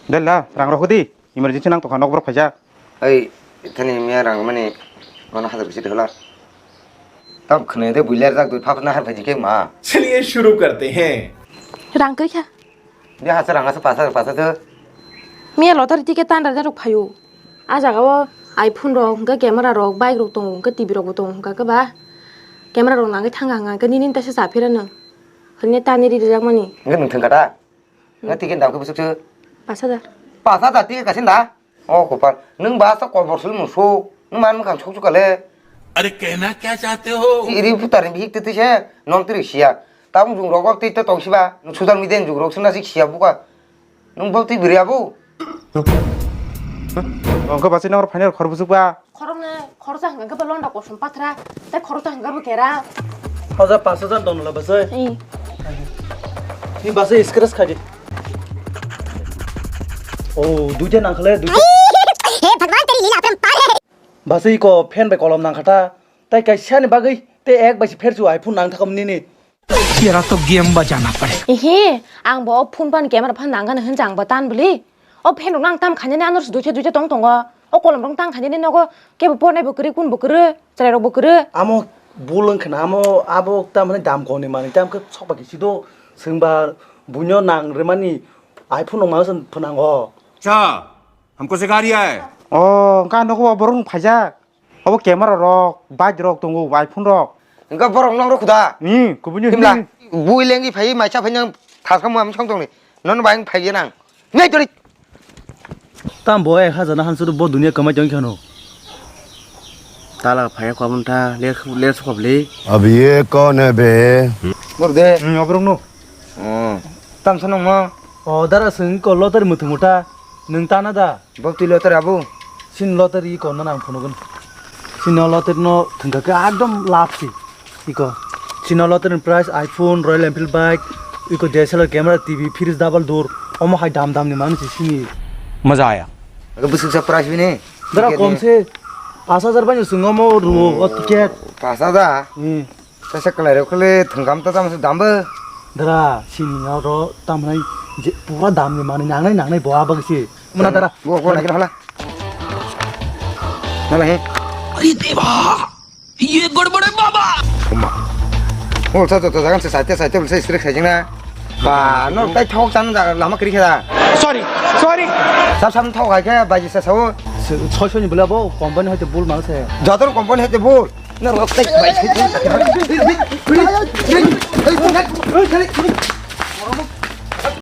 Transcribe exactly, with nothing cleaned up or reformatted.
Dela, rang rok di. Emergency nang tokha nok borok phaijak. Ei, thani miya rang mani mano hazar bisi dhola. Tam khne de builer jak dui phap na har phaji ke ma. चलिए शुरू करते हैं। Rang khe kha. De hasa rang hasa pasa pasa de. Miya lottery ticket tan raja rok phayu. A jaga o iPhone rok, hwnkhe camera rok, bike rok tongo, hwnkhe T V rok bo tongo, hwnkha khe ba camera rok nangwi thanga hwnkha khe nini tesa cha phira nw. Hwnkhe tani ri rijak mani. Hwnkhe nwng thangkha ta? Nga ticket dam khe bwswk se? Pas hajar. Pas hajar ticket kaisa da? O kopal, nwng ba sa kobor sul musu, nwng man mwkhang suk suk kale. अरे कहना क्या चाहते हो? Iri putar ni bihik tete se, non tiri siya. Tam jung rok tei to tong siba, nwng social media ni jung rok suna sik siya buka. Nwng bo twi bwrwi abo? Ongkha bachai nang oro phainai rok khor bwswk ba? Khorok ne, khorok sa hwnkha khe bo londa kosom pathra, tei khorok sa hwnkha bo kera. Hoja pas hajar dong la bachai. Ei. Ni bachai scratch khai di. Oh, duita nang khle, duita. हे भगवान, तेरी लीला अपरंपार है। Bachai ko pen bai kolom nang kha ta. Tai kaisa ni bagwi tei ek bai se phersu iPhone nang thakam nini. तेरा तो गेम बजाना पड़ेगा। Ehe, ang bo phone pan camera phan nang gana hwn jang ba tan bwli. O phen rok nang tam khanya ni anor duita duita tong tongo. O kolom rok tang khanya ni nogo kebo pornai bo kwrwi kun bo kwrwi chwrai rok bo kwrwi. Amo bul wng khna amo abo tam hwnwi dam koni manwi tam khe sok bai kisi do swngba buino nang rwmani iPhone rok ma phanango. अच्छा, हमको सिखा रिया है। O, ka nogo borok phaijak. Abo camera rok, bike rok tongo, iPhone rok. Hwnkhe borok nok rw khuda. Ni, kubuni himla, himla. Bui lengwi phai, maisa phai nang thaskang muha msong tongni. Nono bai phai nang. Nai tori. Tam bo ek hajar na hansu bo dunia kamai tong khano. Tala phai ko mun ta, le, le sokop le. अब ये कौन है बे? Bor de. Hmm, obrok no. Oh. Tam sanong mo. O dara sing ko lottery muthung uta. Nung tana da. Bo twi lottery abu? Sin lottery iko no nang phunugun. Sin lottery no thungkha khe ekdom lap si. Iko. Sin lottery prize iPhone, Royal Enfield bike, iko D S L R camera, T V, fridge, double door. Omo hai dam dam ni manwi si sini. मजा आया। Aga bwswk sa prize bini? Dara kom se pas hajar bai no swngo mo ruo o ticket. Pas hajar? Hmm. Kaisa kwlai rok khle thwngkam ta tamo se dam bo. Dara sini oro tamnai je pura dam ni manwi nangnai nangnai bo abang se. Muna dara. Bo bo nai hala. Nala he. अरे देवा, ये गड़बड़ है बाबा। Oma. Ol sa to to jagan se saite saite bol se strek sai jingna. Ba no tai thok chan da lama kri kha. Sorry, sorry. Sab sam thok hai khe baji sa sao. Soi soi ni bula bo company hoite bul mang se. Jotor company hoite bul. Na rok tai bai.